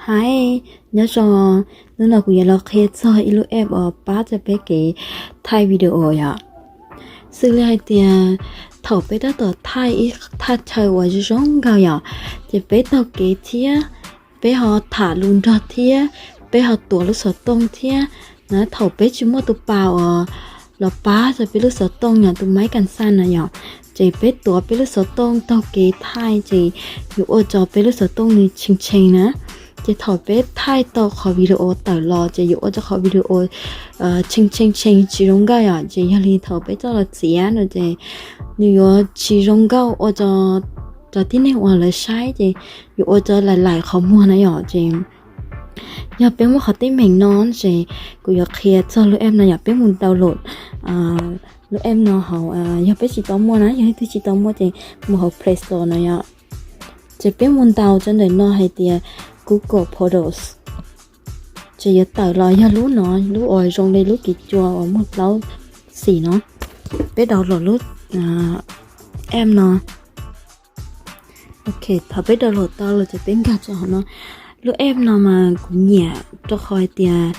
Hais, nyob zoo, hnub no kuv yuav los qhia txog ib lub app uas pab rau peb kev thaij video yom. Xws li hais tias thaum peb tab tom thaij ib thaj chaw uas zoo zoo nkauj yom, ces peb taug kev thiab, peb ho tham lus nrog thiab, peb ho tuav lub xov tooj thiab na. Thaum peb tsis muaj tus pas uas los pab rau peb lub xov tooj yom, tus maiv kas xaj na yom, ces peb tuav peb lub xov tooj taug kev thaij ces yuav ua rau peb lub xov tooj nws tshee tshee na. Ces thaum peb thaij tau qhov video tawm los ces yuav ua rau qhov video tshee tshee tshee tsis zoo nkauj yom. Ces yog li thaum peb coj los txiav no ces nws yuav tsis zoo nkauj ua rau cov tib neeg uas lawv saib ces yuav ua rau laim laim qhov muag na yom. Ces yog peb muab qhov teeb meem no ces kuv yuav qhia txog lub app no yom. Peb mus download lub app no hauv, yog peb tsis tau muaj na, yog leej twg tsis tau muaj ces mus hauv Play Store no yom. Ces peb mus ntaus rau ntawm no hais tias Google Photos. Ces yuav tawm los yog lub no, lub uas zoo li lub kiv cua uas muaj plaub xim no. Peb download lub app no. Ok, thaum peb download tau lawm ces peb nkag rau hauv no. Lub app no mas kuv nyiam rau qhov hais tias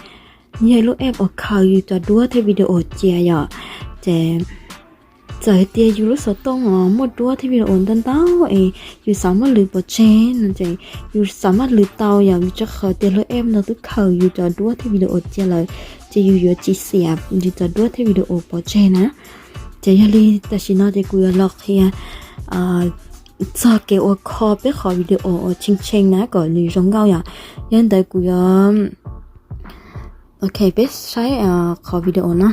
yog lub app uas khaws yus cov duab thiab video cia yom. Ces txawm tias yus lub xov tooj uas muaj duab thiab video ntau ntau es yus xav muab lwv pov tseg no ces yus xav muab lwv tau yom, vim rau qhov tias lub app no twb khaws yus cov duab thiab video cia lawm, ces yus yuav tsis xiam yus cov duab thiab video pov tseg na. Ces yog li tam sim no ces kuv yuav los qhia txog kev ua kho peb qhov video uas tshee tshee na kom nws zoo nkauj yom. Yog li ntawd kuv yuav, ok, peb saib qhov video no.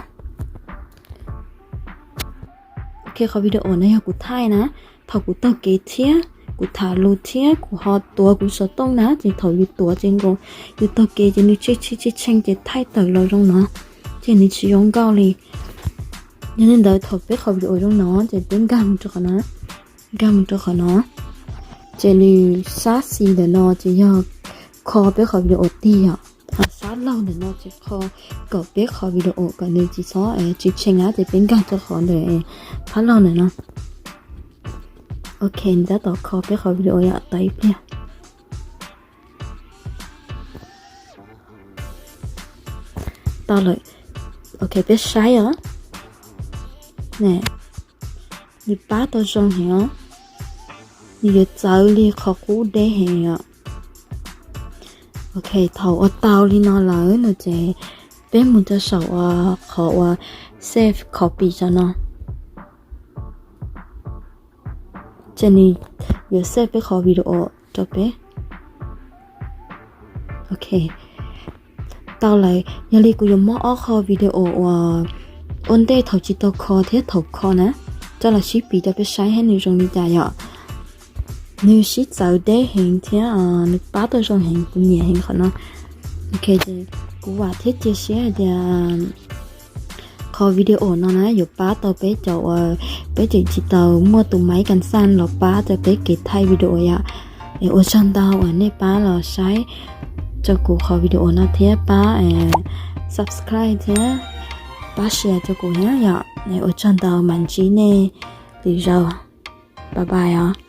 Ok, qhov video no yog kuv thaij na. Thaum kuv taug kev thiab kuv tham lus thiab kuv ho tuav kuv xov tooj na, ces thaum yus tuav ces nkaus yus taug kev ces nws tshee tshee tshee tshee ces thaij tawm los zoo no, ces nws tsis zoo nkauj li. Yog li ntawd thaum peb qhov video zoo no ces peb nkag mus rau qhov no, nkag mus rau qhov no, ces nws sab xis ntawm no ces yog kho peb qhov video tig yom. Ho sab laug ntawm no ces kho kom peb qhov video kom nws tsis txhob tshee tshee na, ces peb nkag rau qhov ntawm phab laug ntawm no. Ok, nws tab tom kho peb qhov video yom, tos ib pliag. Tau lawm. Ok, peb saib os. Nws pab tau zoo heev os. Nws yuav txawv li qhov qub deb heev os. Ok, thaum ua tau li no lawm no ces peb mus rau saum qhov uas save copy rau no. Ces nws yuav save peb qhov video rau peb. Ok, tau lawm. Yog li kuv yuav muab ob qho video uas ua ntej thaum tsis tau kho thiab thaum kho na coj los sib piv rau peb saib thiab nws zoo li cas yom. Nws sib txawv deb heev thiab nws pab tau zoo heev, kuv nyiam heev qhov no. Ok, ces kuv vam thiab cia siab hais tias qhov video no na yuav pab tau peb cov uas peb tseem tsis tau muaj tus maiv kas xaj los pab rau peb kev thaij video yom. Es ua tsaug ntau uas nej pab los saib rau kuv qhov video no thiab pab subscribe thiab pab share rau kuv thiab yom. Es ua tsaug ntau, mam ntsib nej lwm zaus. Bye bye os.